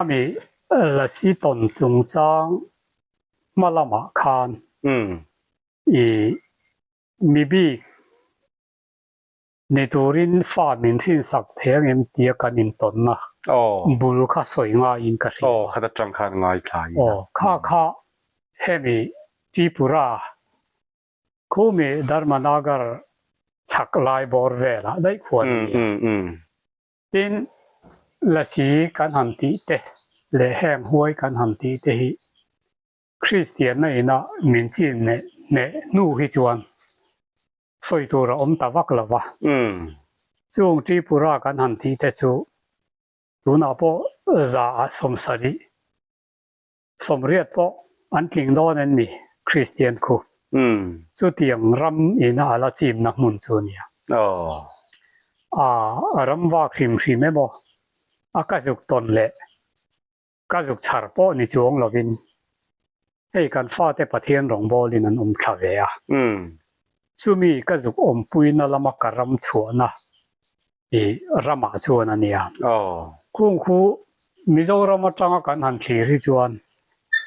Ami Lasi tawn chungchang hma lamah khan i mi bik ni turin fa min hrinsak thei ang em tia kan intawnna bul kha sawi ngaiin ka hria. Aw, khat atang khan ngaithla in. Aw, kha kha hemi Tripura khumi Dharmanagar chhak lai bawr velah daih khuan a ni a. Tin, Lasi kan han tih te leh heng huai kan han tih te hi Kristianna ina min chin hneh hneh hnu hi chuan sawi tur a awm ta vak lo va. Chung Tripura kan han tih te chu tunah pawh 100 70 80 pawh an tling dawn en ni Kristian khu. Chutiang ram ina a la chimna hmun chu a nia. A ram vak hrim hrim emaw a ka zuk tawn leh Ka zuk chhar pawh ni chuang lovin hei kan fate Pathian rawngbawlin an awm thla ve a. Chumi ka zuk awmpuina lama ka ram chhuahna i ramah chuan a nia. Khung khu Mizoram atanga kan han thlir hi chuan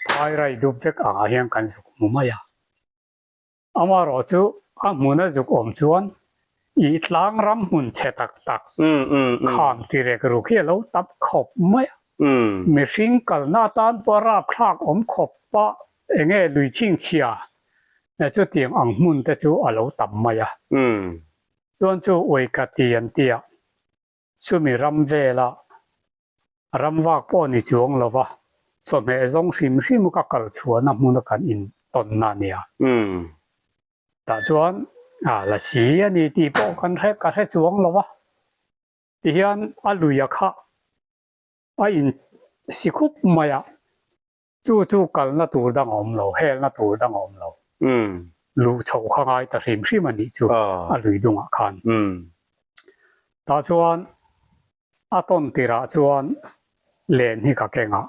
phairai dup vek angah hian kan zuk hmu mai a. Amaherawh chu a hmuna zuk awm chuan i tlang ram hmun chhe tak tak kham ti rek ruk hi a lo tap khawp mai a. Mihring kalna atan pawh rapthlak awm khawp a enge lui chhingchhia chutiang ang hmun te chu a lo tam mai a. Chuan chu Uaikati an ti a, chumi ram vela Ram vak pawh ni chuang lo va, chawhmeh zawng hrim hrim ka kal chhuahna hmuna kan intawnna a nia. Tah chuan a la si a ni tih pawh kan hre ka hre chuang lo va, tihian a luia kha a in si khup mai a. Chu chu kalna tur dang a awm lo, helna tur dang a awm lo. Luh chhoh kha ngai ta hrim hrim a nih chu a lui dungah khan. Tah chuan a tawn tirah chuan len hi ka keng a,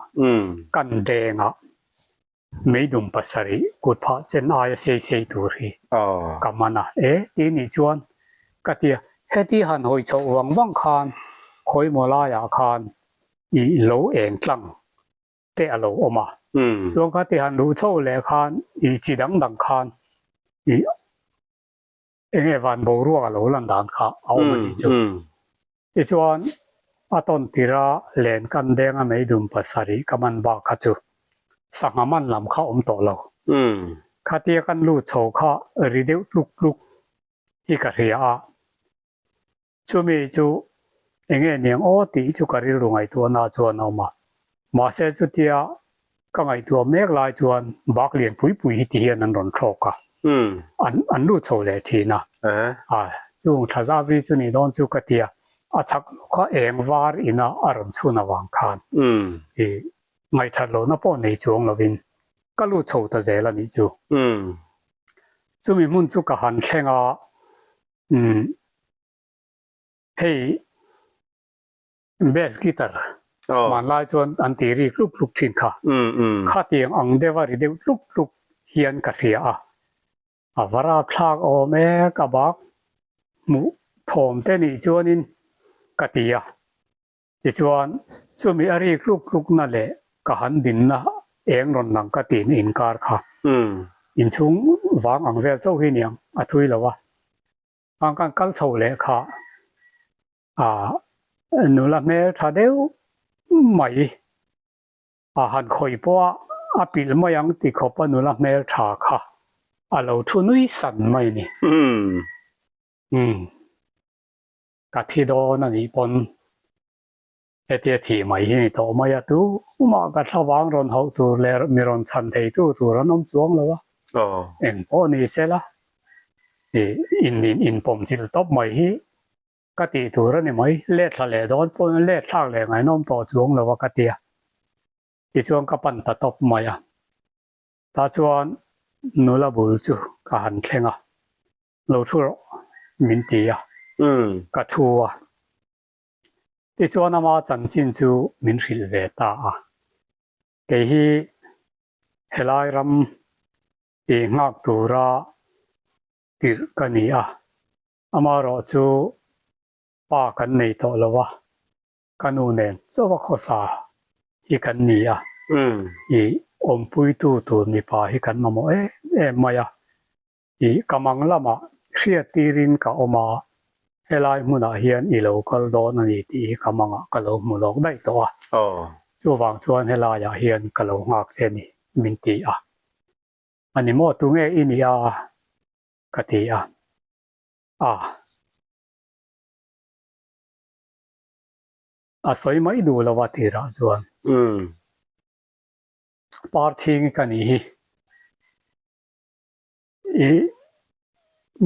kan deng a, meidum pasarih kut phah chen aia sei sei tur hi ka man a. E ti nih chuan ka ti a, heti han hawi chhoh vang vang khan khawimaw laiah khan i lo eng tlang te a lo awm a. Chuan kha ti han luh chho leh khan i chi dang dang khan i eng nge van boruak a lo lan dan kha a awm a nih chu. Tichuan a tawn tirh a len kan deng a meidum pasarih ka man bak kha chu sangha man lam kha awm tawh lo. Khatia kan lut chho kha ri deuh tluk tluk hi ka hria a. Chumi chu enge niang aw tih chu ka rilru ngaihtuahna chuan a awm a. Mahse chutia ka ngaihtuah mek lai chuan bak lian pui pui hi ti hian an rawn thlawk a, an an lut chho leh thin a. A chung thla zat ri chu ni dawn chu ka ti a, a chhak kha eng var ina a rawn chhun avang khan i ngaihthat lohna pawh nei chuang lovin ka lut chho ta zel a nih chu. Chumi hmun chu ka han thleng a. Umm hei bass guitar hmanlai chuan an ti ri tluk tluk thin kha khatiang ang deuha ri deuh tluk tluk hian ka hria a, a va rapthlak awm e ka bak hmuh thawm te nih chuanin ka ti a. Tichuan, chumi a rik tluk tlukna leh ka han dinna eng rawn lang ka tihna inkar kha inchhung vang ang vel chauh hi niang a thui lo a. Ang kan kal chho leh kha ah nula hmel tha deuh mai a han khawih pawh a a pilh mai ang ti khawp a nula hmel tha kha a lo thu nui san mai a ni. Umm. Ka thi dawn a nih pawn hetia thih mai hi ni tawh mai a, tumah ka thlavang rawn hauh tur leh mi rawn chhan thei tu tur an awm chuang lo a, eng pawh ni se la ih in in inpawm chilh tawp mai hi ka tih tur a ni mai, let thla leh dawn pawn let thlak leh ngaihnawm tawh chuang lo a ka tia, tichuan ka pan ta tawp mai a, tah chuan nula bul chu ka han thleng a. Lo thu rawh min ti a, ka thu a. Tichuan ama chanchin chu min hrilh ve ta a. Kei hi helai ram tih nghak tura tirh ka ni a, amaherawh chu pa kan nei tawh lo a, ka nu nen chauh a khawsa hi kan ni a, i awmpuitu tur mipa hi kan mamawh em em mai a, i ka mang lamah hriattirin ka awm a, helai hmunah hian i lo kal dawn a ni tih hi ka mangah ka lo hmu lawk daih tawh a, chuvang chuan helaiah hian ka lo nghak che ni min ti a, a ni maw tunge i nih a? ka ti a, a. A sawi mai duh lo a tirah chuan. Par chhing ka nih hi. I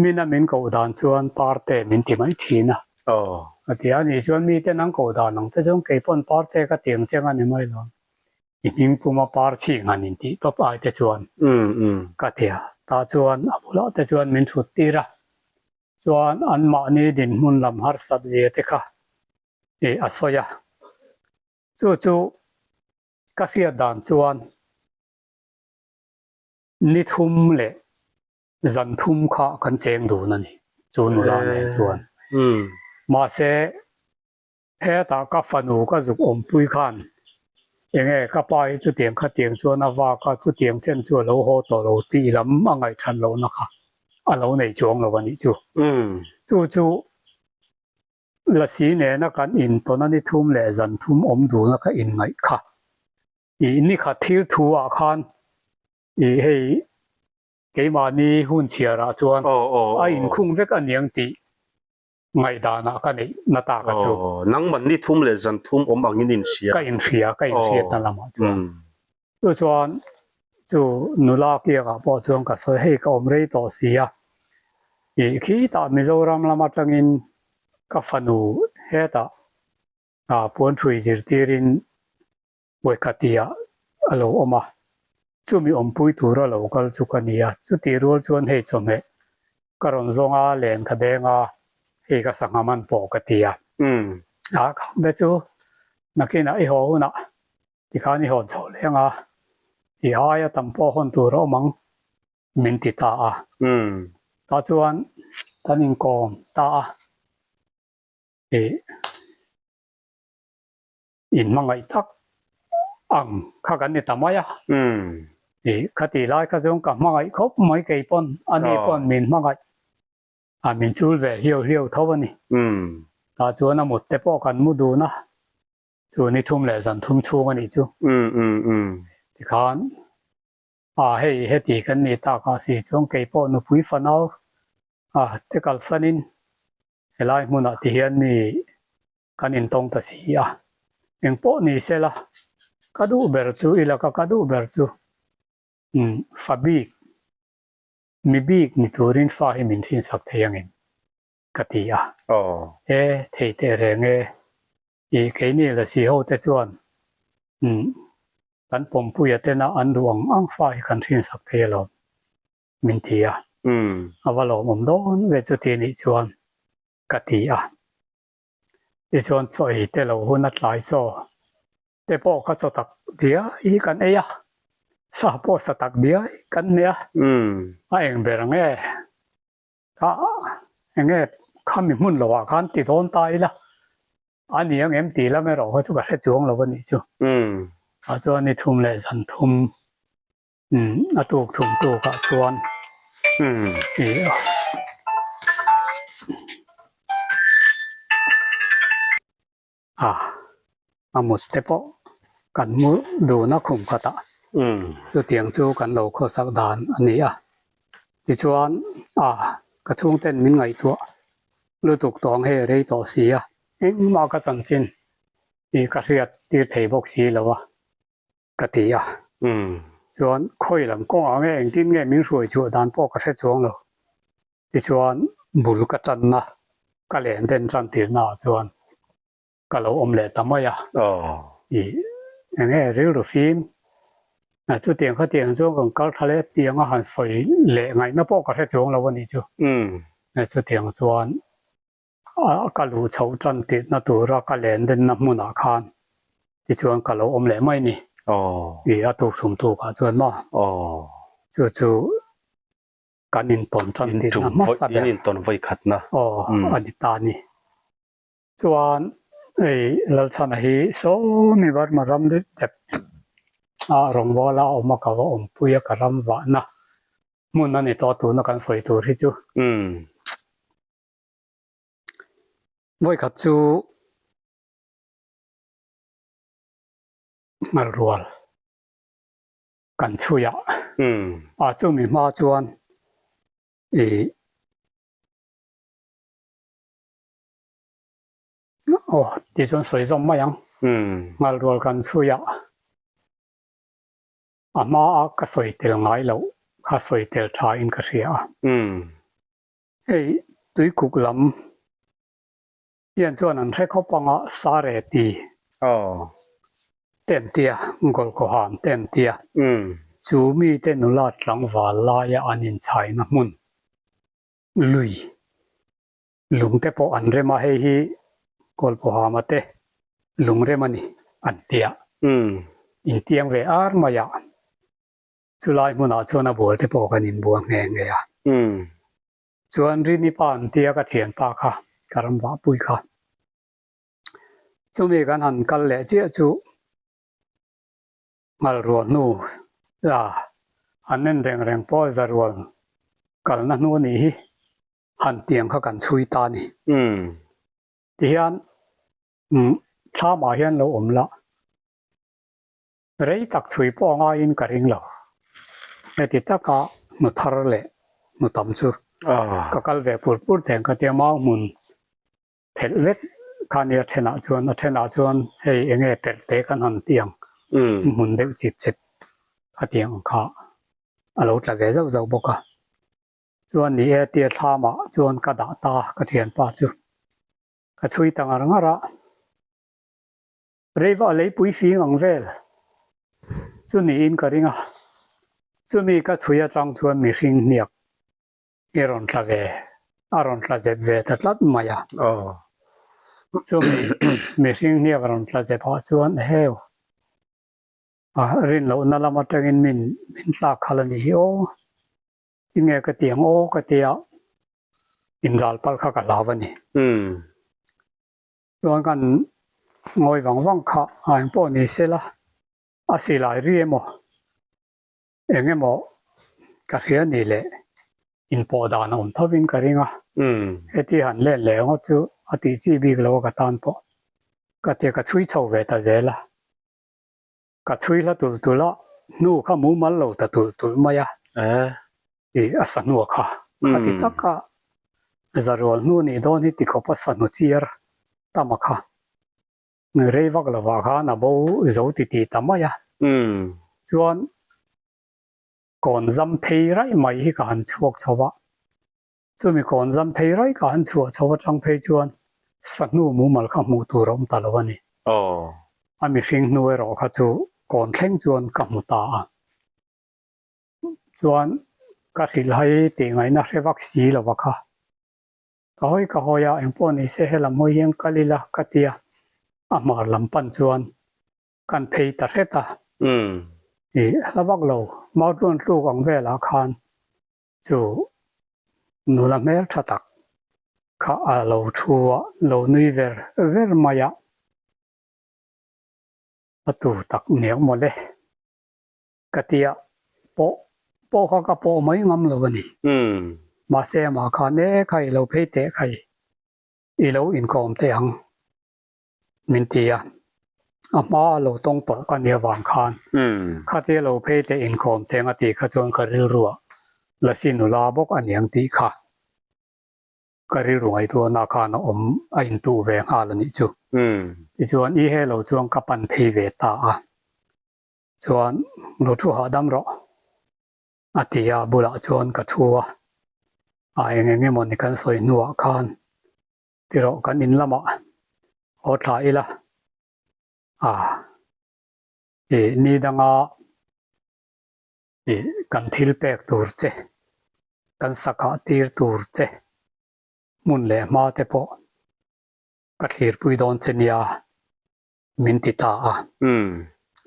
mina min koh dan chuan parte min ti mai thin a. A ti a nih chuan mite nang koh dan ang che chuan kei pawn parte ka ti ang che ang a ni mai lo. I hming puma par chhing han intih tawp ai te chuan ka ti a. Tah chuan a bulah te chuan min thut tir a. Chuan anmahni dinhmun lam harsat zia te kha i a sawi a. Chu chu ka hriat dan chuan ni thum leh zan thum kha kan cheng dun a ni, chu nula nen chuan. Mahse Hetah ka fanu ka zuk awmpui khan enge ka pa hi chutiang khatiang chuan a vak a, chutiang chen chu a lo haw tawh lo tih lam a ngaihthan lohna kha a lo nei chuang lo a nih chu. Chu chu Lasi nena kan intawn a ni thum leh zan thum awm duna ka inngaih kha. Ih nikhat thil thu ah khan ih hei keimahni hun chhiarah chuan a inkhung vek a niang tih ngaihdanah ka neih na ta ka chu. Aw, nangman ni thum leh zan thum awm angin inhria. Ka inhria, ka inhriatna lamah chuan. Chu chuan chu nula kiangah pawh chuan ka sawi, hei ka awm rei tawh si a, ih khitah Mizoram lam atangin ka fanu hetah puanṭhui zirtirin Waikati-ah a lo awm a, chumi awmpui tura lo kal chu ka ni a, chutih rual chuan hei chawhmeh ka rawn zawng a, len ka deng a, hei ka sangha man pawh ka ti a. A khangte chu nakinah i haw hunah tikhan i hawn chho leng a, i aia tam pawh hawn tur a awm ang min ti ta a. Tah chuan kan inkawm ta a, ih. In hmangaih tak ang kha kan ni ta mai a. Ih khati lai kha chuan ka hmangaih khawp mai kei pawn ani pawn min hmangaih a min chul ve hliau hliau tho a ni. Tah chuan a mut te pawh kan mu dun a, chu ni thum leh zan thum chhung a nih chu. Tikhan a hei heti kan ni tak ah si chuan kei pawh nupui fanau a te kalsanin helai hmunah ti hian mi Kan intawng ta si a, eng pawh ni se la, ka duh ber chu i laka ka duh ber chu umm fa bik, mi bik ni turin fa hi min hrinsak thei angin ka ti a. E, thei teh reng e, i keini lasi ho te chuan umm kan pawmpuia tena an duh ang ang fa hi kan hrinsak thei alawm min ti a. A va lawmawm dawn ve chuti nih chuan ka ti a. Tichuan chaw ei te lo hun a tlai chaw te pawh kha chaw tak diai hi kan ei a, sa pawh sa tak diai kan hmeh a, a eng ber nge kha enge khami hmun lo ah khan ti dawn ta ila a ni ang em tih lam erawh kha chu ka hre chuang lo a nih chu. Tah chuan ni thum leh zan thum a tuk thum tuk ah chuan ih a a mut te pawh kan mu dun a khum khat ah chutiang chu kan lo khawsak dan a ni a tichuan a ka chhungten min ngaihtuah lutuk tawng hei rei tawh si a engmah ka chanchin ih ka hriat tir thei bawk si lo a. ka ti a. Chuan khawi lam kawngah nge engtin nge min hruai chhuah dan pawh ka hre chuang lo. Tichuan bul ka tanna ka len den tan tirna ah chuan ka lo awm leh ta mai a. Ih enge rilru fim chutiang khatiang chuan kan kal tha leh tiang a han sawi leh ngaihna pawh ka hre chuang lo a nih chu. Chutiang chuan A ka luh chhoh tan tihna tura ka len denna hmunah khan tichuan ka lo awm leh mai ni. Ih a tuk thum tukah chuan maw? Chu chu kan intawn tan tihna hmasa ber. In intawn vawi khatna. Aw a ni ta ni. Chuan Hei Lalchhana hi sawmi Burma ram dep dep a rawngbawla a awm a ka va awmpui a ka ram vahna hmun a ni tawh tuna kan sawi tur hi chu. Vawikhat chu Ngalrual kan chhui a, a chumi hma chuan ih Aw tih chuan sawi zawm mai ang. Ngalrual kan chhui a, a hma a ka sawi tel ngai loh kha sawi tel tha in ka hria a. Hei tuikuk lam hian chuan an hre khawp ang a, sare ti te an tia, Golkoham te an tia. Chu mite nula tlangval laia an inchhaina hmun lui Lung te pawh an rem a, hei hi Kawlpawhama te lung rem a ni an ti a. Intiang ve ar mai a, chulai hmunah chuan a bual te pawh kan inbual nghe nghe a. Chuan Rini pa an tia ka thianpa kha, ka ram vahpui kha. Chumi kan han kal leh chiah chu Ngalrual hnu la an en reng reng pawh Zarual kalna hnu a nih hi. Han tiang kha kan chhui ta a ni. Tihian thlamah hian lo awm la, rei tak chhui pawh a ngaiin ka ring lo. Heti taka hnu thar leh hnu tam chu ka kal ve pur pur theng ka tia mau hmun thelh vek kha nia thenah chuan a thenah chuan hei eng nge perh te kan han tiang hmun deuh chip chep a tiang ang kha a lo tla ve zauh zauh bawk a. Chuan ni e tia thlamah chuan ka dah ta ka thianpa chu ka chhui ta ngar ngar a, reiva a leipui fing ang vel chu niin ka ring a, chumi ka chhui atang chuan mihring hniak i rawn tla ve a rawn tla zep ve ta tlat mai a, chumi mihring hniak rawn tla zep ah chuan eheu a rinlohna lam atangin min min tlak khalh a nih hi aw. Tinge ka ti ang aw ka tia inral palh kha ka hlau a ni. Chuan kan ngawi vang vang kha a eng pawh ni sela a silai ri emaw eng emaw ka hria ni leh inpawh dan a awm thovin ka ring a. Heti han let leh ngawt chu a tih chi bik lo a ka tan pawh ka tia ka chhui chho ve ta zel a. Ka chhui hla tulh tulh a, hnu kha mumal lo ta tulh tulh mai a, tih a sahnu kha a ti tak a, zarual hnu nih dawn hi tikhawp a sahnu chiar tam a kha rei vak lovah khan a bo zo ti tih ta mai a, chuan kawn zam phei raih mai hi ka han chhuak chho a, chumi kawn zam phei raih ka han chhuah chho atang phei chuan sahnu mumal kha hmuh tur a awm ta lo a ni. A mihring hnu erawh kha chu kawn thleng chuan ka hmu ta a. Chuan ka hrilh hai tih ngaihna hre vak si lo va kha. Ka hawi ka hawi a, engpawh ni se helam hawi hian kal ila ka ti a, a hmar lam pan chuan kan phei ta hret a. Ih hla vak lo, Mautuan tluk ang velah khan Chu nula hmel tha tak kha a lo thu a, lo nui ver ver mai a, a tu tak niang mawle ka ti a, pawh pawh kha ka pawh mai ngam lo a ni. Mahse amah khan e kha i lo phei teh khai, i lo inkawm teh ang. Min ti a, a hma a lo tawng tawh ka nia vang khan khatia lo phei leh inkhawm cheng a tih kha chuan ka rilruah Lasi nula bawk a niang tih kha ka rilru ngaihtuahna khan a awm a intuh ve nghal a nih chu. Tichuan i he lo chuan ka pan phei ve ta a, chuan lo thu hahdam rawh a ti a, bulah chuan ka thu a, a eng eng emaw ni kan sawi hnuah khan Tirawh kan in lamah haw thla ila a ih ni danga ih kan thil pek tur che kan sakah tir tur che hmun leh hma te pawh ka thlirpui dawn che nia min ti ta a.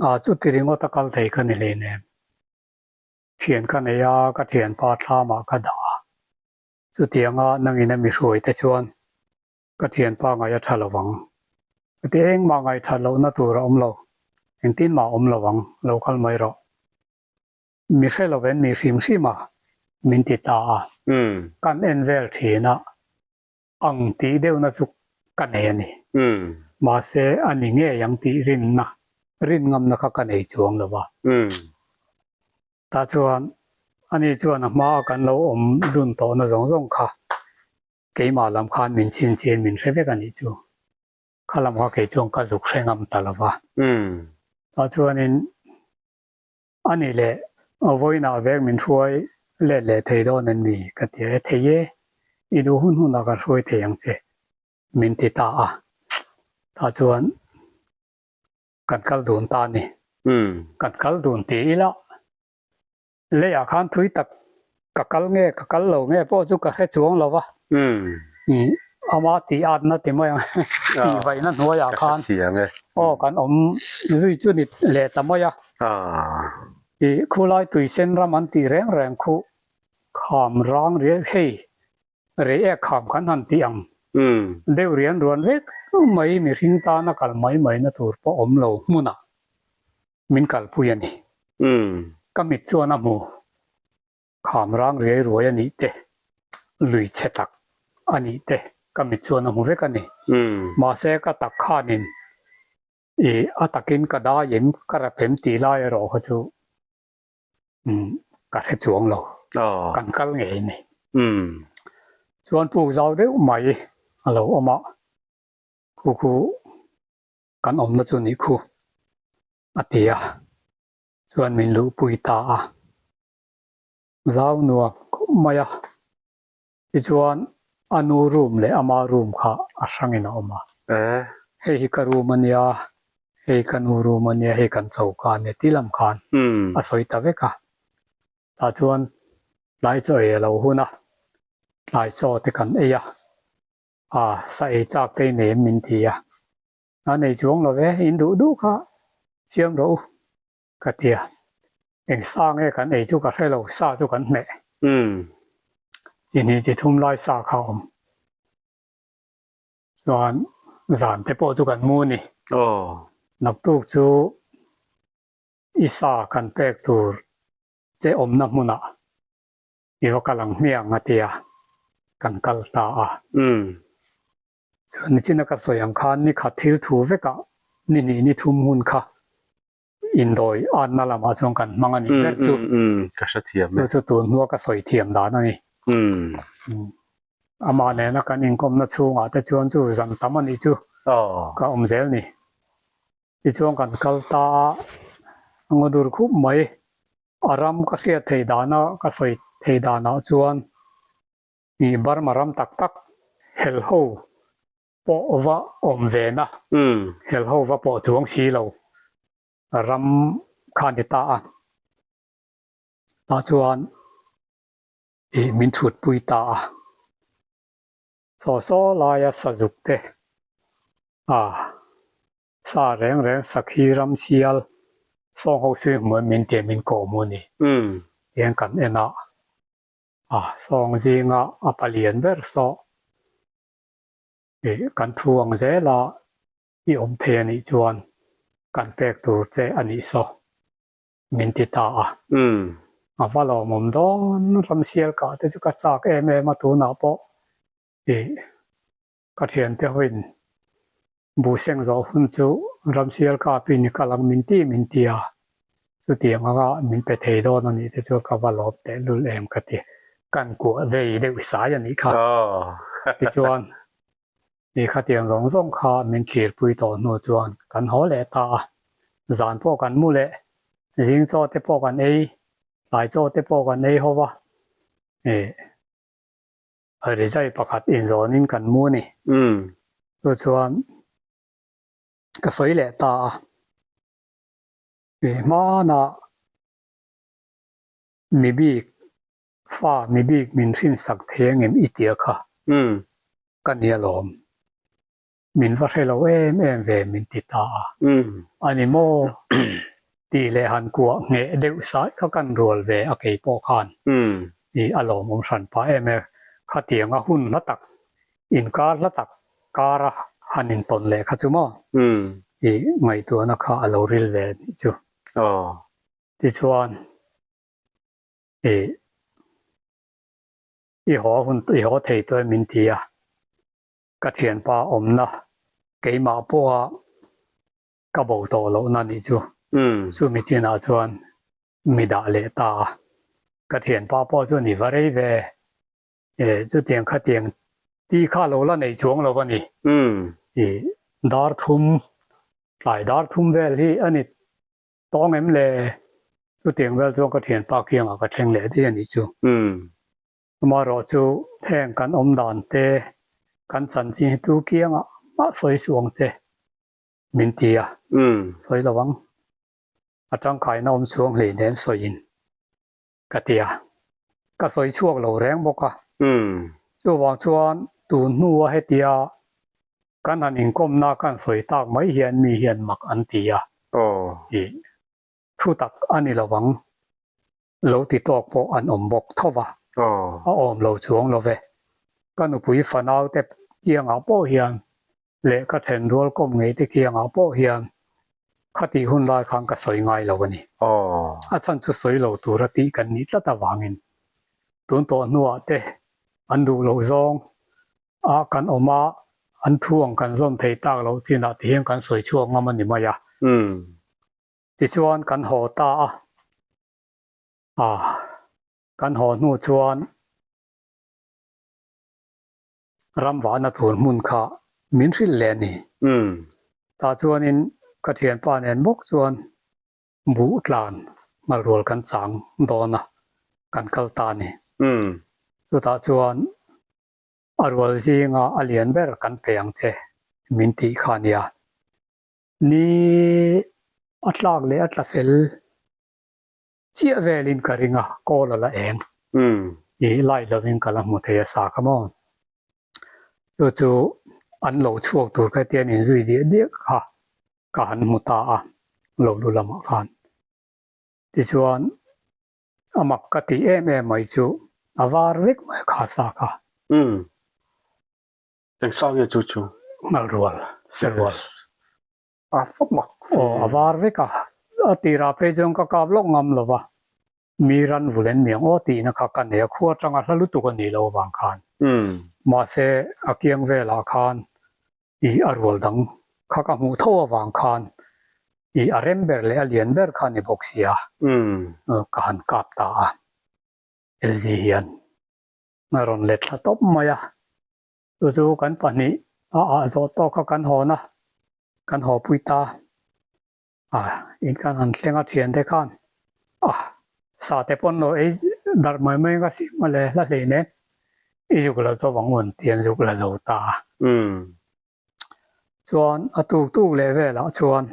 A chuti ringawt a kal thei ka ni hleinem. Thian ka nei a, ka thianpa thlamah ka dah a. Chutianga nangin a mi hruai te chuan ka thianpa ngaih a tha lo vang. Ka ti engmah ngaihthat lohna tur a awm lo, engtin mah awm lo ang, lo kal mai rawh. Mi hre lo en mi hrim hrim a, min ti ta a. Kan en vel thin a, ang tih deuhna chu ka nei a ni. Mahse a ni ngei ang tih rinna, rin ngamna kha ka nei chuang lo va. Tah chuan ani chuan a hmaa kan lo awm dun tawhna zawng zawng kha keimah lam khan min chhinchhiin min hre vek a nih chu. Kha lam kha kei chuan ka zuk hre ngam ta lo va. Tah chuanin a nih leh vawiinah vek min hruai let leh thei dawn em ni ka ti a, e thei e, i duh hun hunah kan hruai thei ang che min ti ta a. Tah chuan kan kal dun ta a ni. Kan kal dun ti ila leiah khan thui tak ka kal nge ka kal lo nge pawh chu ka hre chuang lo va. Ama tih atna ti mai ang tih vaihna hnuaiah khan aw kan awm zui chu ni leh ta mai a. Ih khulai tuisen ram an tih reng reng khu kham rang riai hei Reiek kham kan han tih ang. Deuh rian ruan vek mai mihring tana kal mai mai na tur pawh awm lo hmunah min kalpui a ni. Ka mit chuan a hmu. Kham rang riai ruai a nih te, lui chhe tak a nih te ka mit chuan a hmu vek a ni. Mahse ka tak khanin ih a takin ka dai em ka rap em tih lai erawh kha chu ka hre chuang lo kan kal ngei a ni. Chuan puk zau deuh mai a lo awm a, khu khu kan awmna chu nih khu a ti a, chuan min luhpui ta a, zau nuam khawp mai a, tichuan a nu room leh ama room kha a hrangin a awm a, hei hi ka room a nia, hei ka nu room a nia, hei kan choka a nia tih lam khan a sawi ta vek a, tah chuan tlai chaw ei a lo hun a, tlai chaw te kan ei a, ah sa ei chak te i nei em min ti a, a nei chuang lo ve, in duh duh kha siam rawh u ka ti a, eng sa nge kan ei chu ka hre lo, sa chu kan hmeh. Chi hnih chi thum lai sa kha a awm. Chuan zan te pawh chu kan mu a ni. Naktuk chu i sa kan pek tur che awmna hmunah i va kal ang hmiang a ti a, kan kal ta a. Chuan nichina ka sawi ang khan ni khat thil thu vekah ni hnih ni thum hun kha indawi atna lamah chuan kan hmang a nih ber chu. Ka hrethiam e. Chu chu tun hnua ka sawi thiam dan a ni. Amah nena kan inkawmna chhungah te chuan chu zan tam a nih chu ka awm zel ni. Tichuan kan kal ta a, a ngaw dur khup mai. A ram ka hriat theih dana ka sawi theih danah chuan ih Burma ram tak tak helho pawh va awm ve na, helho va pawh chuang si lo ram kha a ni ta a. Tah chuan ih min chhutpui ta a. Chaw saw laia sazuk te a sa reng reng sakhi ram sial sawng ho sui hmu em min tih min kawh mu a ni. Tiang kan en a, a sawng zinga a palian ber saw ih kan thu ang zel a i awm thei a nih chuan kan pek tur che a nih saw min ti ta a. A va lawmawm dawn ramsial kah te chu ka chak em em a tunah pawh ih ka thiante hoin buhseng zawh hun chu ramsial kapin i kal ang min ti min ti a, chutiang anga min pe thei dawn a nih te chuan ka va lawm tehlul em ka ti. Kan kuah vei deuh sai a nih kha. Tichuan Ni khatiang zawng zawng kha min thlirpui tawh hnu chuan kan haw leh ta a, zan pawh kan mu leh, zing chaw te pawh kan ei, tlai chaw te pawh kan ei ho va, ih rizai pakhat inzawnin kan mu a ni. Chu chuan ka sawi leh ta a, ih hmanah mi bik Fa mi bik min hrinsak thei angem i tia kha ka ni alawm. Min va hre lo em em ve min ti ta a. A ni maw? Tih leh han kuah ngheh deuh sai kha kan rual ve a kei pawh khan i a lawmawm hran pah em e. Khatianga hun hla tak, inkar hla tak kara. han intawn leh kha chu maw i ngaihtuahna kha a lo ril ve a nih chu. Tichuan i i haw hun i haw thei tawh em min ti a, ka thianpa awmna keimah pawha ka bo tawh lohna nih chu. Chumi chinah chuan mi dah leh ta a, ka thianpa pawh chuan i va rei ve e, chutiang khatiang ti kha lo la nei chuang lo a ni. I dar thum, tlai dar thum vel hi a ni tawng em le? Chutiang vel chuan ka thianpa kiangah ka thleng leh daih a nih chu. Amaherawh chu heng kan awm dan te, kan chanchin hi tu kiangah mah sawi suh ang che min ti a, sawi lo ang. A tangkaina awm chuang hleinem sawiin ka ti a, ka sawi chhuak lo reng bawk a. Chuvang chuan tun hnua hetia kan han inkawmna kan sawi tak mai hian mi hian mak an ti a, ih thu tak a ni lo ang lo ti tawk pawh an awm bawk tho va, a awm lo chuang lo ve. Ka nupui fanau te kiangah pawh hian leh ka then rual kawm ngei te kiangah pawh hian khatih hun lai khan ka sawi ngai lo a ni. A chhan chu sawi lo tura tih kan nih tlat avangin tun tawh hnuah te an duh loh zawng a kan awm a, an thu ang kan zawm thei tak loh chinah ti hian kan sawi chhuak ngam a ni mai a. Tichuan kan haw ta a, kan haw hnu chuan ram vahna tur hmun kha min hrilh leh a ni. Tah chuanin ka thianpa nen bawk chuan buh tlan ngalrual kan chang dawn a, kan kal ta a ni. Chutah chuan a rual zinga a lian ber kan pe ang che min tih kha a nia. Ni a tlak leh a tla fel chiah velin ka ring a, kawl a la eng. I light lovin ka la hmu thei a sa kha maw. Chu chu an lo chhuak tur kha tian inzui diah diah kha ka han hmu ta a, lo lu lamah khan. Tichuan a mak ka tih em em mai chu a var vek mai a kha sa kha. Eng sa nge chu chu? Ngal rual, se rual. A fap mak. Aw, a var vek a. A tirah phei chuan ka kap lawk ngam lo va. Mi ran vul en miang aw tihna kha ka nei a, khua atanga hla lutuk a nih loh avang khan. Mahse, a kiang velah khan i a rual dang kha ka hmuh tho avang khan i a rem ber leh a lian ber kha a ni bawk si a, ka han kap ta a. LZ hian a rawn let thla tawp mai a, chu chu kan pahnih a ah zawh tawk kha kan hawn a, kan haw pui ta a, in kan han thleng a thian te khan a sa te pawn lo ei darh mai mai ka sim a le hla hlei nen i zuk la zo ang un ti an zuk la zo ta a, chuan a tuk tuk leh velah chuan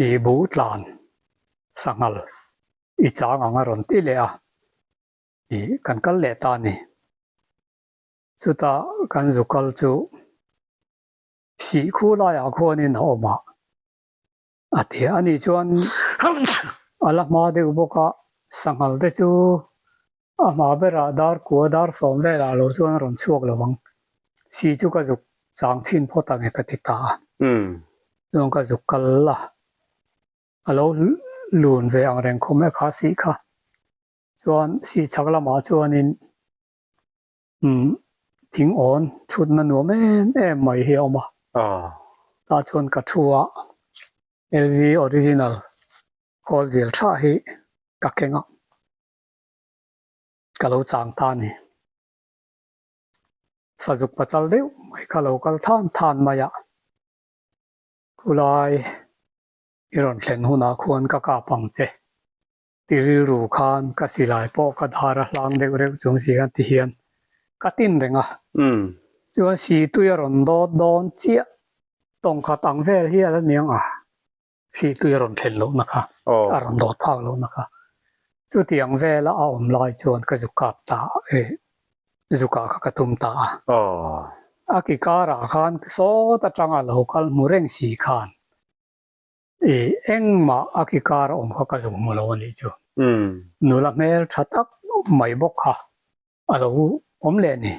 i buh tlan sanghal i chang ang a rawn ti leh a. Ih kan kal leh ta a ni. Chutah kan zu kal chu sih khu laiah khuanin a awm a, a ti a nih chuan a la hma deuh bawk a, sanghal te chu a hma berah dar kua dar sawm velah lo chuan a rawn chhuak lo ang. Sih chu ka zuk chang chhin phawt ang e ka ti ta a. Chuan ka zuk kal a, a lo lun ve ang reng khawm e kha sih kha. Chuan sih chhak lamah chuanin umm thing awn thutna nuam em em mai hi a awm a. Tah chuan ka thu a, LV original khawl zil tha hi ka keng a, ka lo chang ta a ni. Sazuk pachal deuh mai kha lo kal than than mai a, khulai i rawn thlen hunah khuan ka kap ang che. Ti rilru khan ka silai pawh ka dar a hlang deuh reuh chung si khan ti hian ka tin reng a. Chuan sihtui a rawn dawt dawn chiah tawng khat ang vel hi a la niang a, sihtui a rawn thlen lohna kha, a rawn dawt phak lohna kha. Chutiang vela a awm lai chuan ka zu kap ta e, zuka kha ka tum ta a. A ki karah khan sawt atanga lo kal hmu reng si khan I engmah a ki kar awm kha ka zuk hmu lo a nih chu. Nula hmel tha tak mai bawk kha a lo awm leh a ni.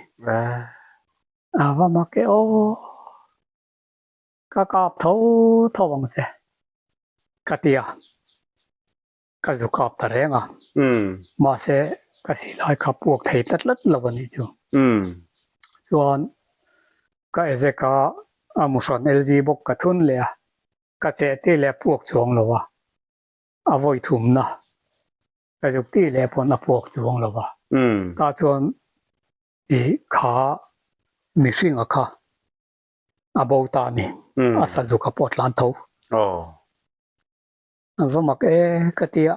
A va mak e aw. Ka kap tho tho ang che ka ti a, ka zu kap ta reng a. Mahse ka silai kha puak thei tlat tlat lo a nih chu. Chuan ka ezek a, a muhrawn LG bawk ka thun leh a, ka cheh tih leh puak chuang lo a, a vawi thumna ka zuk tih leh pawn a puak chuang lo a. Tah chuan i kha mihringa kha a bo ta a ni, a sazuk a pawh tlan tho. A va mak e ka ti a,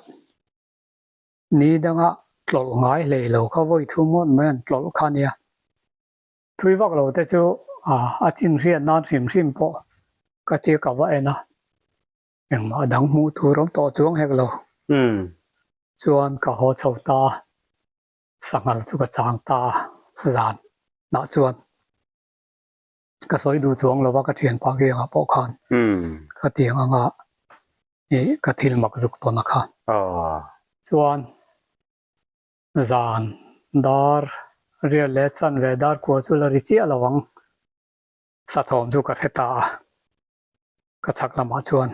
ni danga tlawlh ngai hlei lo kha vawi thum ngawt mai an tlawlh kha nia. Thui vak lo te chu a chin hriat nan hrim hrim pawh ka ti ka va en a, engmah dang hmuh tur awm tawh chuang hek lo. Chuan ka haw chho ta a, sanghal chu ka chang ta a zan nah chuan. Ka sawi duh chuang lo va ka thianpa kiangah pawh khan ka tiang anga ih ka thil mak zuk tawn a kha. Chuan zan dar riat leh chan ve dar kua chu la ri chiah lo ang sathawm chu ka hre ta a, ka chhak lamah chuan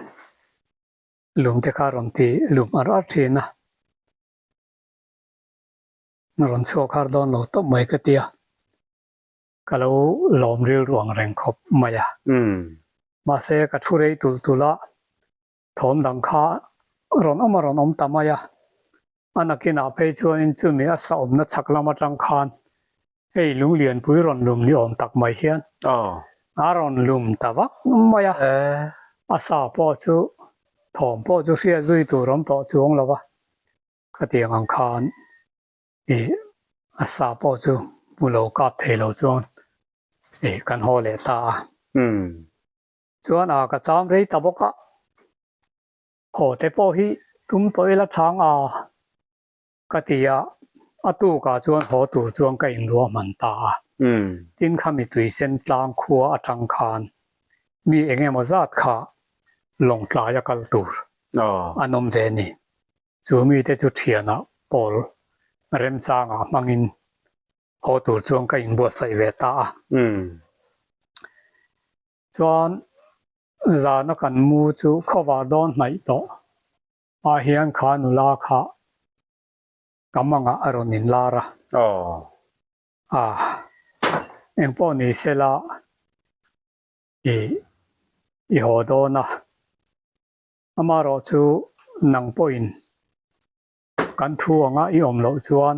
lum te kha rawn ti lum ar ar thin a, rawn chhuak har dawn lo tawp mai ka ti a. Ka lo lawm rilru ang reng khawp mai a. Mahse, ka thu rei tulh tulh a, thawm dang kha rawn awm a rawn awm ta mai a. A nakinah phei chuanin chumi a sahawmna chhak lam atang khan hei lunglianpui rawn lum ni awm tak mai hian a rawn lum ta vak mai a. A sa pawh chu thawm pawh chu hriat zui tur awm tawh chuang lo va, khatiang ang khan Ih a sa pawh chu hmu lo kap thei lo chuan ih kan haw leh ta a. Chuan a ka cham rei ta bawk a, haw te pawh hi tum tawh ila chang a ka ti a, a tukah chuan haw tur chuan ka inruahman ta a. Tin khami tuisen tlang khua atang khan mi eng emaw zat kha lawngtlai a kal tur an awm ve ni. Chu mite chu thianah pawl remchangah hmangin haw tur chuan ka inbuatsaih ve ta a. Chuan zana kan mu chu khawvar dawn hnaih tawh ah hian kha nula kha ka mangah a rawn inlar a. Ah, engpawh ni sela i i haw dawn a. Amaherawh chu nang pawhin kan thu anga i awm loh chuan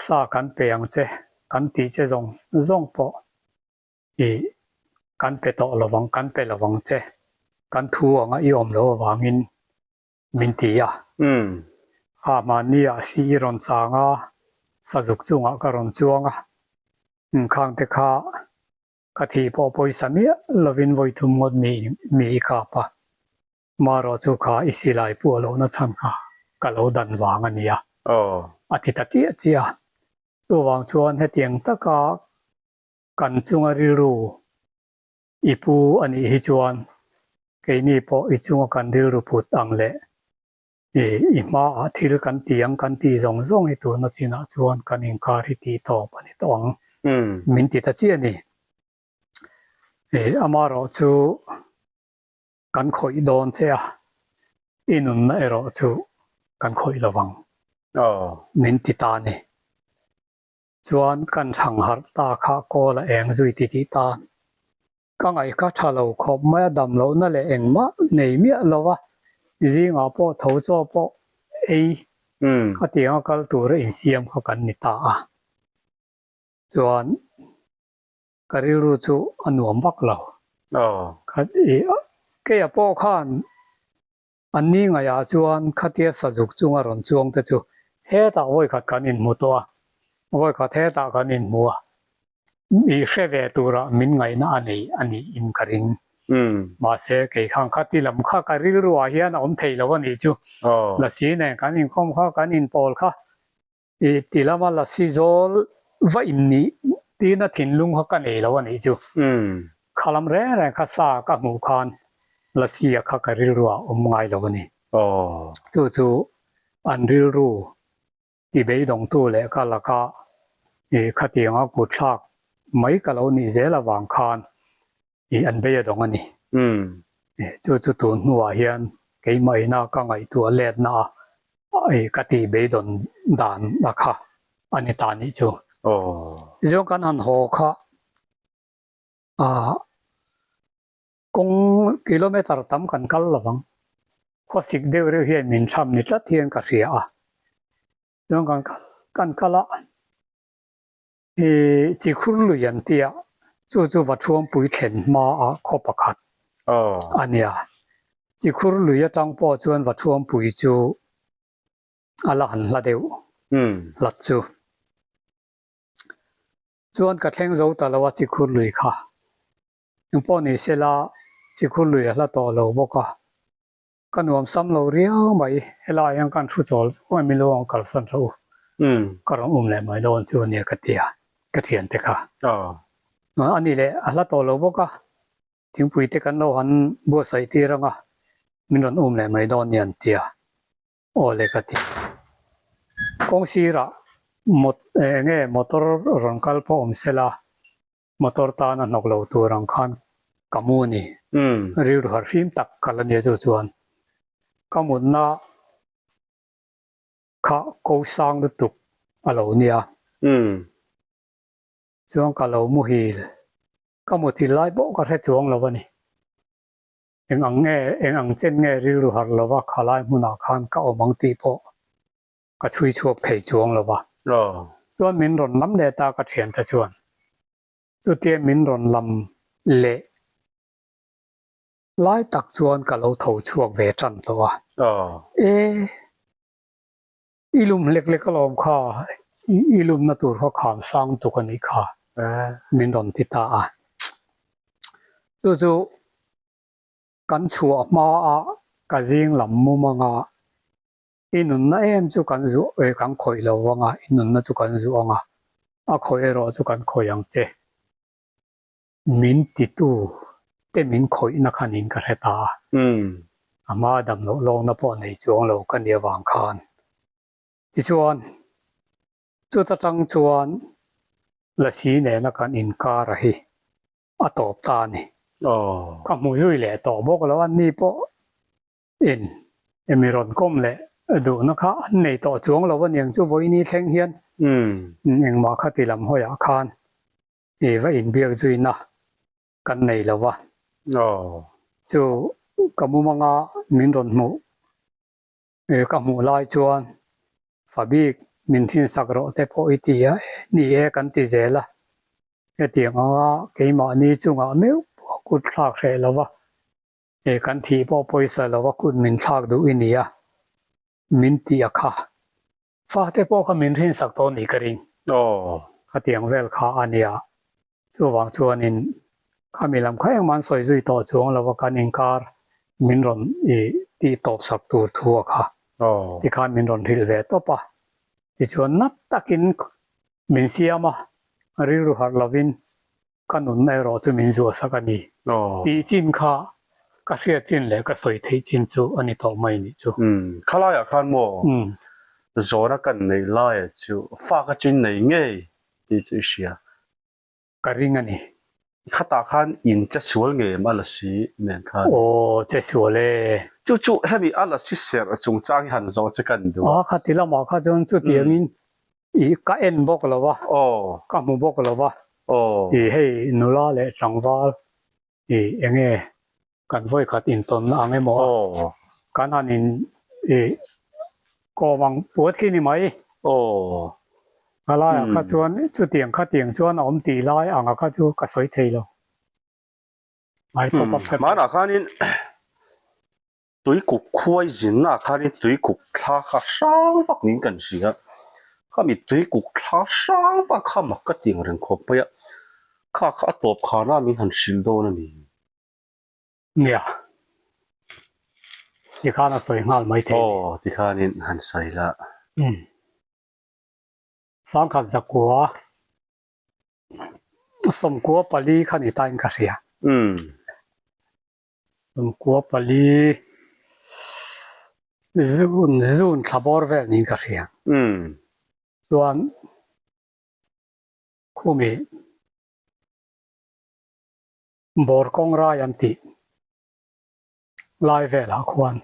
sa kan pe ang che kan tih che zawng zawng pawh i kan pe tawh lo vang, kan pe lo vang che, kan thu anga i awm loh avangin min ti a. A mahni ah si i rawn chang a, sazuk chungah ka rawn chuang a, khang te kha Ka thih pawh pawisa miah lovin vawi thum ngawt mi mi i kap a, marawh chu kha i silai puah lohna chhan kha ka lo dan vang a nia, a ti ta chiah chiah a. Chuvang chuan hetiang taka kan chunga rilru i pu a nih hi chuan keini pawh i chunga kan rilru put ang leh I i hmaah thil kan ti ang kan tih zawng zawng hi tuna chinah chuan kan inkar hi tih tawp a ni tawh ang. Min ti ta chiah a ni. I amaherawh chu kan khawih dawn che a, i nunna erawh chu kan khawih lo vang. Min ti ta a ni. Chuan kan thang harh ta kha kawl a eng zui ti tih tan. Ka ngaih ka tha lo khawp mai a dam lohna leh engmah nei miah lo a, zingah pawh tho chaw pawh ei a tiang a kal tura insiam kha kan ni ta a. Chuan ka rilru chu a nuam vak lo. Keia pawh khan an ni ngaihah chuan khatia sazuk chunga rawn chuang te chu hetah vawikhat kan inhmu tawh a, vawikhat hetah kan inhmu a, i hre ve tura min ngaihna a nei a niin ka ring. Mahse, kei khan khati lam kha ka rilruah hian a awm thei lo a nih chu. Lasi nen kan inkhawm kha, kan inpawl kha i ti lama lasi zawl va innih tina thinlung kha ka nei lo a nih chu. Kha lam reng reng kha sa ka hmuh khan lasi a kha ka rilruah a awm ngai lo a ni. Chu chu an rilru ti beidawngtu leh ka laka i khatianga kutthlak mai ka lo nih zel avang khan. I an bei a dawng a ni. Chu chu tun hnuah hian keimah ina ka ngaihtuah letna a i ka tih beidawn dan a kha a ni ta nih chu. Tichuan kan han haw kha ah kawng kilometer tam kan kal lo vang. Khawsik deuh reuh hian min tham ni tlat hian ka hria a. Chuan kan kal kan kal a. I chikhur lui an tia, chu chu Vathuampui thlen hmaah khaw pakhat a nia. Chikhur lui atang pawh chuan Vathuampui chu a la han hla deuh hlat chu. Chuan ka thleng zo ta lo a chikhur lui kha. Engpawh ni sela chikhur lui a hla tawh lo bawk a. Ka nuam sam lo riau mai, helai hian kan thu chawl chuai mi lo ang kalsan rawh u, ka rawn um leh mai dawn chu ania ka ti a, ka thiante kha. A ni leh a hla tawh lo bawk a, thingpui te kan lo han buatsaih tir ang a, min rawn um leh mai dawn nia an ti a, aw le ka ti. Kawng sirah mot eng nge motor rawn kal pawh awm sela, Motor tana hnawk lo tur ang khan ka mu a ni. Rilru harh fim tak ka la nia chu chuan ka mutna kha ko sang lutuk a lo nia. Chuan ka lo muhil, ka muthil lai pawh ka hre chuang lo a ni. Eng ang nge, eng ang chen nge rilru harh lova khalai hmunah khan ka awm ang tih pawh ka chhui chhuak thei chuang lo va. Chuan min rawn lam leh ta ka thiante chuan chutia min rawn lam leh lai tak chuan ka lo tho chhuak ve tan tawh a. E, i lum hlek hlek alawm kha, i lumna tur kha kham sang tuk a nih kha min rawn ti ta a. Chu chu kan chhuah hmaah ka zing lam mum anga I nunna em chu kan zuah e, kan khawih lo vang a, i nunna chu kan zuah ang a, a khawih erawh chu kan khawih ang che. Min titu te min khawihna khan in ka hre ta a, a hma dam loh lawkna pawh nei chuang lo ka nih avang khan. Tichuan, chuta tang chuan Lasi nena kan inkar a hi a tawp ta a ni. Ka hmu zui leh tawh bawk lo a, ni pawh In emi rawn kawm leh duhna kha an nei tawh chuang lo aniang chu vawiini thleng hian engmah kha ti lam hawiah khan i va inbiak zuina kan nei lo va. Chu ka mumanga min rawn hmuh ka hmuh lai chuan Fabik min thinsak rawh te pawh i ti a, ni e kan ti zel a. Hetiang anga keimahni chungah meuh pawh kut thlak hreh lo va. He kan thih pawh pawisa lova kut min thlak duh i nia, min tih a kha. Fate pawh kha min rinsak tawh nih ka ring. Aw. Khatiang vel kha a nia. Chuvang chuanin khami lam kha engmah an sawi zui tawh chuang lova kan inkar min rawn i tih tawp sak tur thu a kha. Aw. Tikhan min rawn hrilh ve tawp a. Tichuan nat takin min siam a, rilru harh lovin Ka nunna erawh chu min zuah sak a ni. Tih chin kha ka hriat chin leh ka sawi theih chin chu a ni tawh mai nih chu. Umm, khalaiah khan maw zawhna kan neih laia chu fa ka chin nei ngei tih chu i hria. Ka ring a ni. Khatah khan in che sual ngei em a la si nen khan? Aw, che sual e. Chu chu hemi a la si serh chungchang hi han zawh che kan duh a. A, khati lamah kha chuan chutiangin I ka en bawk lo va, ka hmu bawk lo va, i hei nula leh tlangval i enge kan vawikhat intawnna ang emaw a, kan han in i kawm ang puat khi ni mai. A laiah kha chuan chutiang khatiang chuan a awm tih lai anga kha chu ka sawi thei lo. Hmanah khanin Tuikuk khuai zinna khanin tuikuk thla kha hrang vak niin kan hria. Khami tuikuk thla hrang vak kha mak ka ti ang reng khawp mai a, kha kha a tawp khana min han hrilh dawn a ni. Nia, tikhan a sawi nghal mai thei. Aw, tikhanin han sawi la. Umm. Sangkhat zakua sawmkua pali kha ni tain ka hria. Umm. Sawmkua pali zun zun thla bawr vel niin ka hria. Chuan khumi. Bawr kawng rai an tih lai velah khuan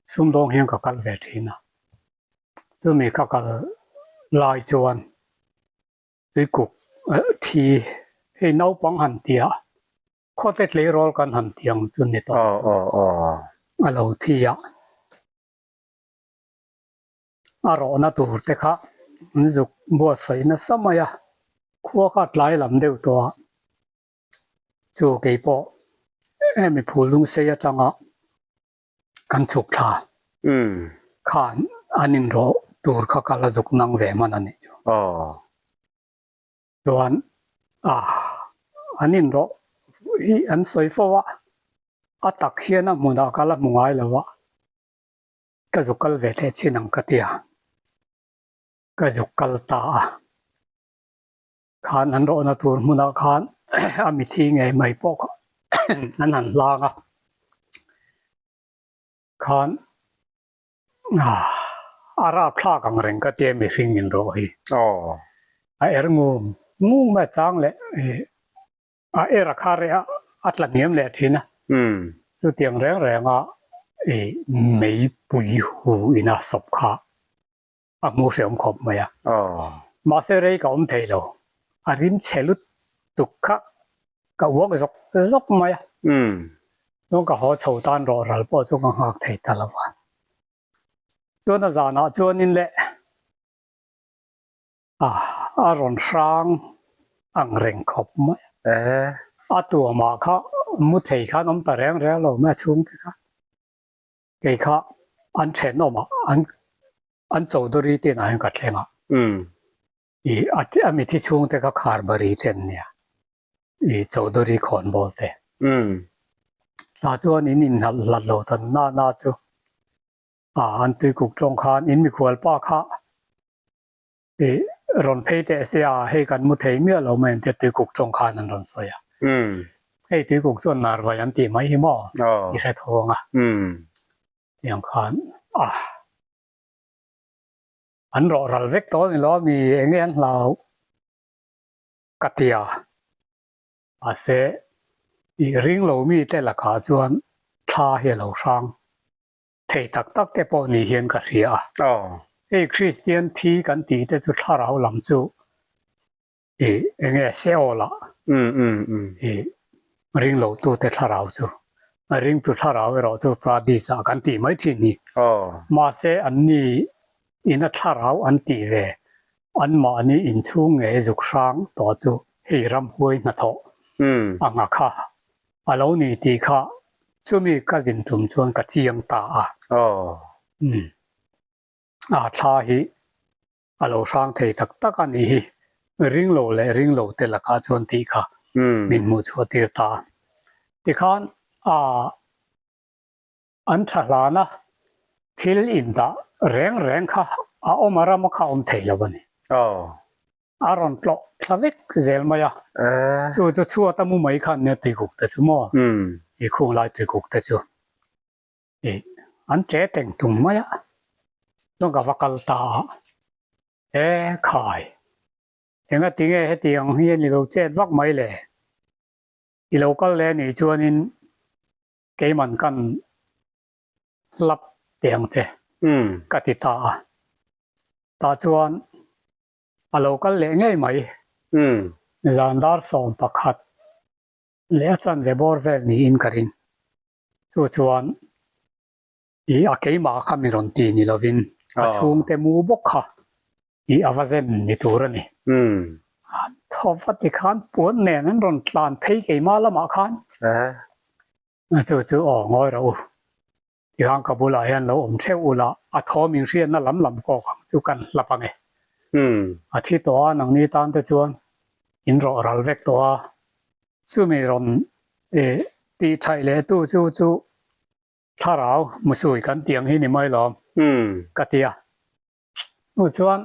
sumdawng hian ka kal ve thin a, chumi ka kal lai chuan tuikuk thi hei naupang han tia khawte tleirawl kan han ti ang chu ni tawh a lo thi a. A rawhna tur te kha an zuk buatsaih nasa mai a, khua kha tlai lam deuh tawh a, chu kei pawh hemi phul lung sei atanga kan chhuk thla khan an inrawh tur kha ka la zuk nang ve hman a nih chu. Chuan a an inrawh hi an sawi fo a, a tak hian a hmunah ka la hmu ngai lo a. Ka zuk kal ve teh chin ang ka ti a, ka zuk kal ta a. Khan an rawhna tur hmunah khan a mithi ngei mai pawh kha an han hlang a. Khan a rapthlak ang reng ka tia mihring in rawh hi. A er ngung ngung mai a chang leh A er a kha reh a, a tla hniam leh thin a. Chutiang reng renga i meipui hu ina sawp kha a hmu hreawm khawp mai a. Mahse rei ka awm thei lo, a rim chhe lutuk kha ka uak zawk zawk mai a. Chuan ka haw chho tan rawh ral pawh chu ka nghak thei ta lo va. Chuan a zanah chuanin leh A, a rawn hrang ang reng khawp mai a. A tuamah kha mu thei khan awm ta reng reng lo mai a chhungte kha. Kei kha an thenawmah an an Chowdhury te inah hian ka thleng a. I a a mithi chhungte kha Kharbari te an nia. I Chowdhury khawnbawl te. Tah chuan in inhlat hlat lo ta na na chu a an tuikuk tawng khan in mikhual pa kha I rawn phei teh se a, hei kan mu thei miah lo mai an tia tuikuk tawng khan an rawn sawi a. Hei tuikuk chuan narvai an tih mai hi maw i hre tho ang a. Tiang khan a an rawh ral vek tawh a ni lo a mi eng nge an hlau ka ti a. Mahse i ring lo mi te lakah chuan thla hi a lo hrang. Thei tak tak te pawh ni hian ka hria a. Hei Kristian thi kan tih te chu thlarau lam chu i eng nge Seol ah i ring lo tu te thlarau chu a ring tu thlarau erawh chu Paradis ah kan tih mai thin hi. Mahse an ni ina thlarau an tih ve an mahni inchhung nge zuk hrang tawh chu hei ramhuai hnathawh anga kha A lo ni tih kha chumi ka zin tum chuan ka chiang ta a. Umm. A thla hi a lo hrang thei tak tak a nih hi. Ring lo leh ring lo te lakah chuan tih kha min hmuh chhuah tir ta a. Tikhan a an tha hlana thil indah reng reng kha a awm a ram kha a awm thei lo a ni. A rawn tlawh thla vek zel mai a, chu chu chhuat a mu mai khan nia tuikuk te chu maw, i khung lai tuikuk te chu i an che teng tum mai a, chuan ka va kal ta a, e khai enga tinge hetiang hian i lo chet vak mai le, i lo kal leh anih chuanin keiman kan hlap teh ang che ka ti ta a, tah chuan A lo kal leh ngei mai. Zan dar 11 leh a chanve bawr vel niin ka ring. Chu chuan i a keimah kha mi rawn ti ni lovin a chhungte mu bawk kha i a va zen ni tur a ni. Thaw va ti khan puan nen an rawn tlan phei keimah lamah khan. Chu chu aw ngawi rawh u. Tiang ka bulah hian lo awm theuh ula, a thawm inhriatna lam lam kawk ang chu kan hlap ang e. A thi tawh a, nangni tan te chuan in rawh ral vek tawh a, chumi rawn tih thaih leh tu chu chu thlarau musui kan tih ang hi ni mai lawm ka ti a. Hnu chuan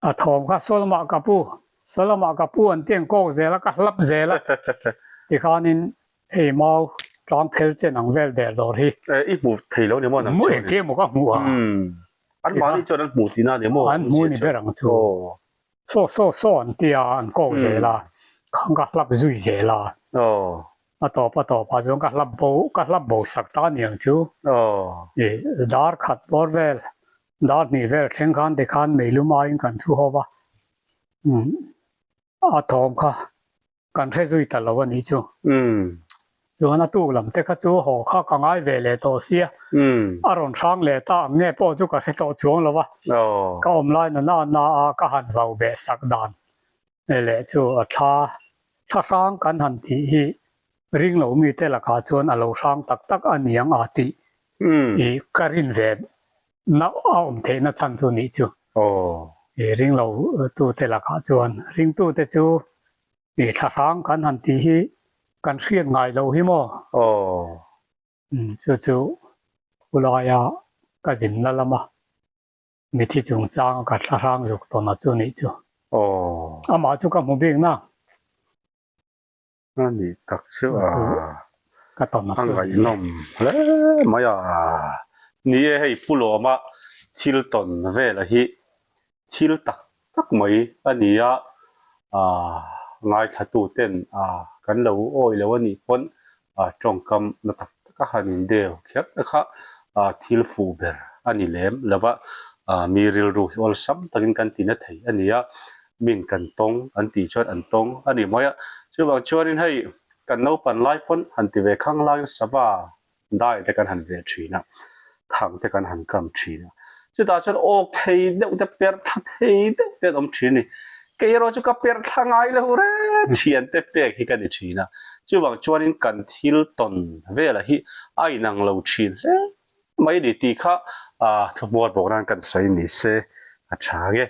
a thawm kha saw lamah ka pu, saw lamah ka pu an ti ang kawk zel a, ka hlap zel a, tikhanin hei mau tlang phel chen ang vel der dawr hi. I hmu thei lo ni maw nang chuan? Engtia maw ka hmuh a? An mahni chuan an hmu tihna ni maw? An hmu ni ber ang chu. Saw saw saw an ti a, an kawk zel a. Khan ka hlap zui zel a. A tawp a tawp ah chuan ka hlap bo ka hlap bo sak ta aniang chu. Ih dar khat bawr vel dar hnih vel thleng khan tikhan meilum aiin kan thu ho va. Umm a thawm kha kan hre zui ta lo a nih chu. Chuan a tuk lam te kha chu haw kha ka ngai ve leh tawh sia. A rawn hrang leh ta ang nge pawh chu ka hre tawh chuang lo va. Ka awm lai na na na a ka han vau beh sak dan leh chu a thla thla hrang kan han tih hi ring lo mite lakah chuan a lo hrang tak tak a niang a tih i ka rin ve na a awm theihna chhan chu nih chu. I ring lo tute lakah chuan ringtute chu i thla hrang kan han tih hi kan hriat ngai lo hi maw? Chu chu khulaia ka zinna lama Mithi chungchang ka thla hrang zuk tawn a chu nih chu. Aw. Amah chu ka hmu bik na. A nih tak chu a. Ka tawn a chu. A ngaihnawm hle mai a. Ni e hei Pu Lawma thil tawn vela hi thil tak tak mai a ni a. Ngaithla tu ten kan lo awi lo a nih pawn tawngkam na tak tak a han indeu kher te kha thil fuh ber a ni lem lo va, mi rilru hi awlsam takin kan ti na thei a ni a, min kan tawng an tih chuan an tawng a ni mai a, chuvang chuanin hei kan naupan lai pawn han ti ve khang laiin sava dai te kan han ve thin a, thang te kan han kam thin a, chutah chuan awk thei deuh te per thla thei deuh te an awm thin a ni, kei erawh chu ka per thla ngai lo reng thian te pek hi ka ni thin a, chuvang chuanin kan thil tawn velah hi a inang lo thin hle mai a ni tih kha ah thuhmuar bawk nan kan sawi ni se a tha nge.